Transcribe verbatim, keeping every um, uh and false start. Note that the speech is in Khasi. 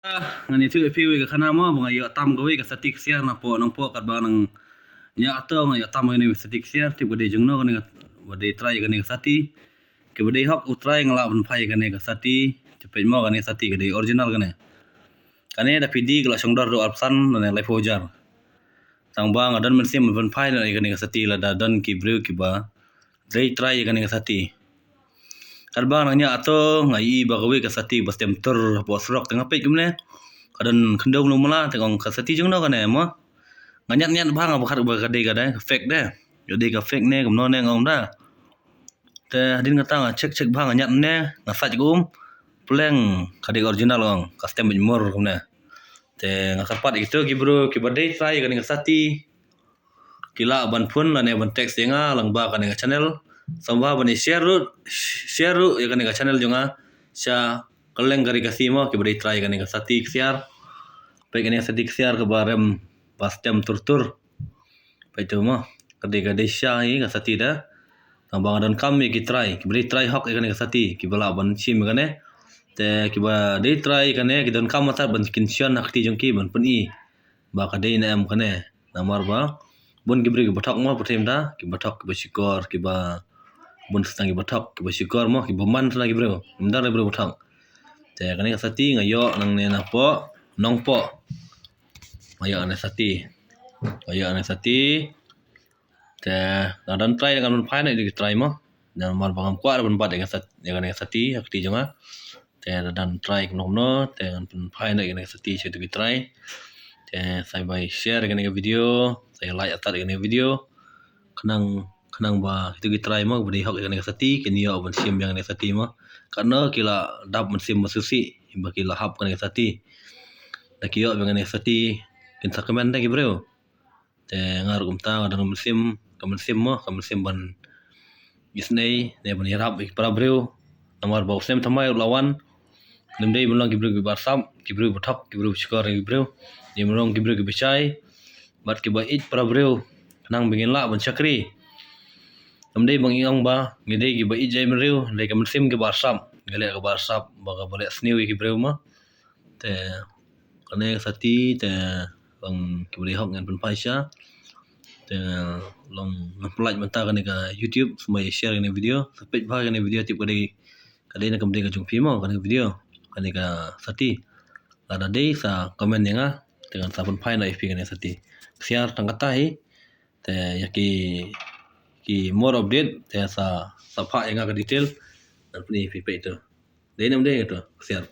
Ngan ïathuh ïa phi wei ka khana mo, ba nga ïoh tam kawei ka sati ksiar napoh Nongpoh, katba nang ñiah to nga ïoh tam kane ka sati ksiar. Tip ka dei jong no kane ka, ba dei trai kane ka sati. Kiba dei hok u trai nga lah ban phai kane ka sati. Te peit mo, kane ka sati ka dei original kane. Kane da phi die ka la shong dor haduh arphew san lane laiphew hajar. Tang ba nga don mynsiem ban phai noh ïa kane ka sati lada don ki briew kiba dei trai ïa kane ka sati. Katba nang ñiah to nga ïohi ba kawei ka sati ba stem tur hapoh surok, te nga peit kumne. Ka don khyndew mlu mala, te nga ong ka sati jong no kane mo. Nga ñiad ñiad bha nga ba ka dei, ka dei ka fake de. Ka dei ka fake ne kumno ne nga ong da. Te hadien kata nga check check bha, nga ñiad ne, nga sait ka um. Pleng, ka dei original, nga ong, ka stem beit mur kumne. Te nga kyrpad ïa kito ki briew kiba dei trai ïa kane ka sati, ki lah ban phone lane ban text ïa nga lyngba kane ka channel. Sngewbha ban ïa share ruh, share ruh ïa kane ka channel jong nga sha kylleng ka ri Khasi mo, kiba dei trai ïa kane ka sati ksiar. Peit kane ka sati ksiar kaba rem ba stem tur tur. Peit to mo, ka dei, ka dei shisha hi ka sati da. Tang ba nga donkam ïa ki trai kiba dei trai hok ïa kane ka sati, kiba lah ban shim ïa kane. Te kiba dei trai ïa kane ki donkam mynta ban kin shon ha kti jong ki ban pyni ba ka dei ne em kane. Namar ba bun ki briew kiba thok mo, pyrthei mynta kiba thok, kiba shukor, kiba bun tang kiba thok, kiba shukor mo, kiba man tang ki briew, ym don ki briew ba thok. Te kane ka sati nga ïoh nangne napoh Nongpoh. Nga ïoh kane ka sati. Nga ïoh kane ka sati. Te lada don trai ngan pynphai noh ïa ki trai mo. Namar ba ngam kwah ban bat ïa kane ka sat-, ïa kane ka sati ha kti jong nga. Te lada don trai kumno kumno, te ngan pynphai noh ïa kane ka sati sha kito ki trai. Te sa ïa share ïa kane ka video, sa ïa like atat ïa kane ka video. Khnang, khnang ba kito ki trai mo ba dei hok ïa kane ka sati kin ïoh ban shim ïa kane ka sati mo. Katno ki la dap mynsiem ba shisha ba ki la hap kane ka sati. Da ki ïoh ïa kane ka sati kin sa kmen da ki briew. Te nga ruh kumta nga don ka mynsiem, ka mynsiem mo, ka mynsiem ban isynei ne ban ïarap ïa ki para briew. Namar ba u snem thymmai u la wan. Ngim dei ban long ki briew kiba arsap, ki briew ba thok, ki briew ba shukor ïa ki briew. Ngim dei ban long ki briew kiba shai bad kiba ïeit para briew. Khnang ba ngin lah ban shakri. Ngim dei ba ngi ong ba ngi dei kiba ïeit ïa ki briew, dei ka mynsiem kiba arsap, ngi leh kaba arsap ba kaba leh sniew ïa ki briew mo. Te kane ka sati te long kiba dei hok ngan pynphai sha. Te long ngan pynlait mynta kane ka YouTube, sa ïa share kane ka video, sa peit bha kane ka video, tip ka dei, ka dei ne kam dei ka jong phi mo kane ka video, kane ka sati. Lada dei sa comment ïa nga, te ngan sa pynphai noh ïa phi kane ka sati. Ksiar tang kata hi. Te ïa ki, ki more update te sa, sa phah ïa nga ka detail. Ngan pyni ïa phi, peit to. Dei ne ym dei to, ksiar.